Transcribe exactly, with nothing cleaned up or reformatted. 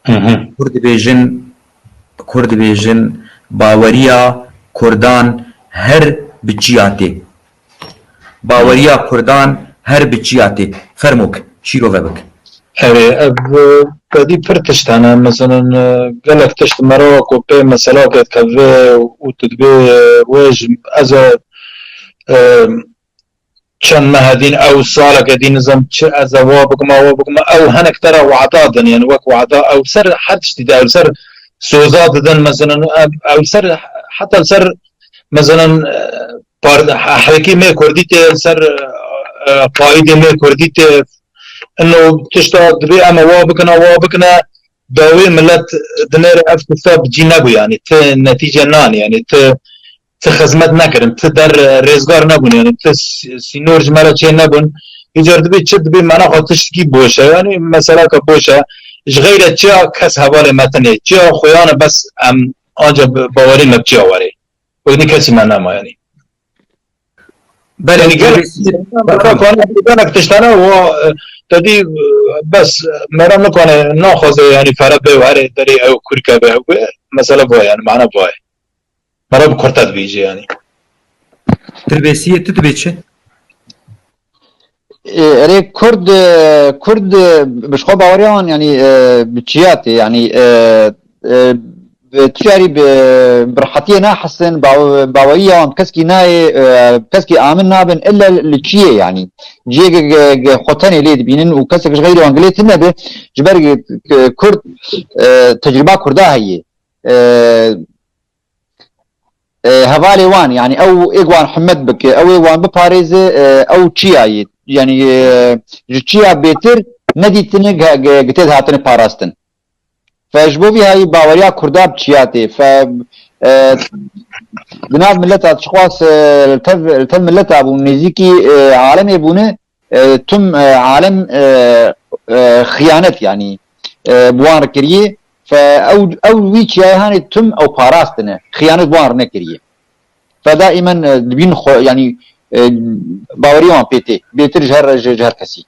Hı hı. Kur dibêjin, Kur dibêjin, baweriya Kurdan her bi çiya tê. Baweriya Kurdan her bi çiya tê. Fermok, şîrove bik. Erê, ev, e, pedî pir tişt hene. Meselen, e, gelek tişt mera ku pê mesela ke tevê û tu dibê, e, wê ji ez, e, e, çend mehe dîn, ew saleke dîn nizam çi ez ê wa bikima, wa bikima, ew hinek te re wada din, yani wek wada, ew ser her tiştî de, ew ser soza didin, meselen, ew, ew ser, heta ser, meselen, e, par-, hevekî me Kurdî tê, ser, e, qaîdê me Kurdî tê, ino tişta dibê em ê wa bikina, wa bikine, dawê millet dinêre ev tişta bi cî nebû, yani ti netîce nanî, yani ti ti xizmet nekirin, ti der, e, rêzgar nebûn, yani ti s-, sînor ji me re çê nebûn. Îcar dibê çi dibê, mena xwe tiştkî boş e, yani mesela ke boş e, ji xeyre çiya kes hevalê me tine, çiya xuyane bes em anca bi bawerî me bi çiya werê. Wekî kesî me nema yani. Belê, yani gelek, gelek tiştane o, e, te dî, e, bes, e, mera nikane, naxwaze yani fere bê, were derê ew kurke be, ew be, mesela bu yani, mana bu. Mera bi kurte dibêje yani. Tirbêsiyê tu dibê çi? E, erê Kurd, e, Kurd, e, bi xwe baweriya wan, yani, e, bi çiya tê, yani, e, e, bi tu carî bi, bi rehetiyê nahesin, baw-, baweriya wan bi keskî nayê, e, bi keskî amin nabin, illa li çiyê, yani. Ciyê ge, ge, ge xwe tenê lê dibînin û kesek ji xeyrê wan gilê tune be, ji ber ge, ge Kurd, e, tecrüba Kurda heye. E, e, hevalê wan, yani ew ê wan himet bike, ew ê wan biparêze, e, ew çiya ye. Yani, e, ji çiya bêtir nedîtine ge-, ge-, gitê dihatine parastin. Fe ji bo vî hayî baweriya Kurda bi çiya tê. Fe, e, di nav mileta çiqas, e, li tev, li tev mileta bûn, nêzîkî, e, alemê bûne, e, tim, e, alem, e, e, xiyanet, yani, e, bi wan re kiriye. Fe ew, ew wî çiyayê hanê tim ew parastine. Xiyanet bi wan re nekiriye. Fe daimen, e, dibîn xwe, yani, e, bawerî wan pê tê. Bêtir ji her, ji, ji her kesî.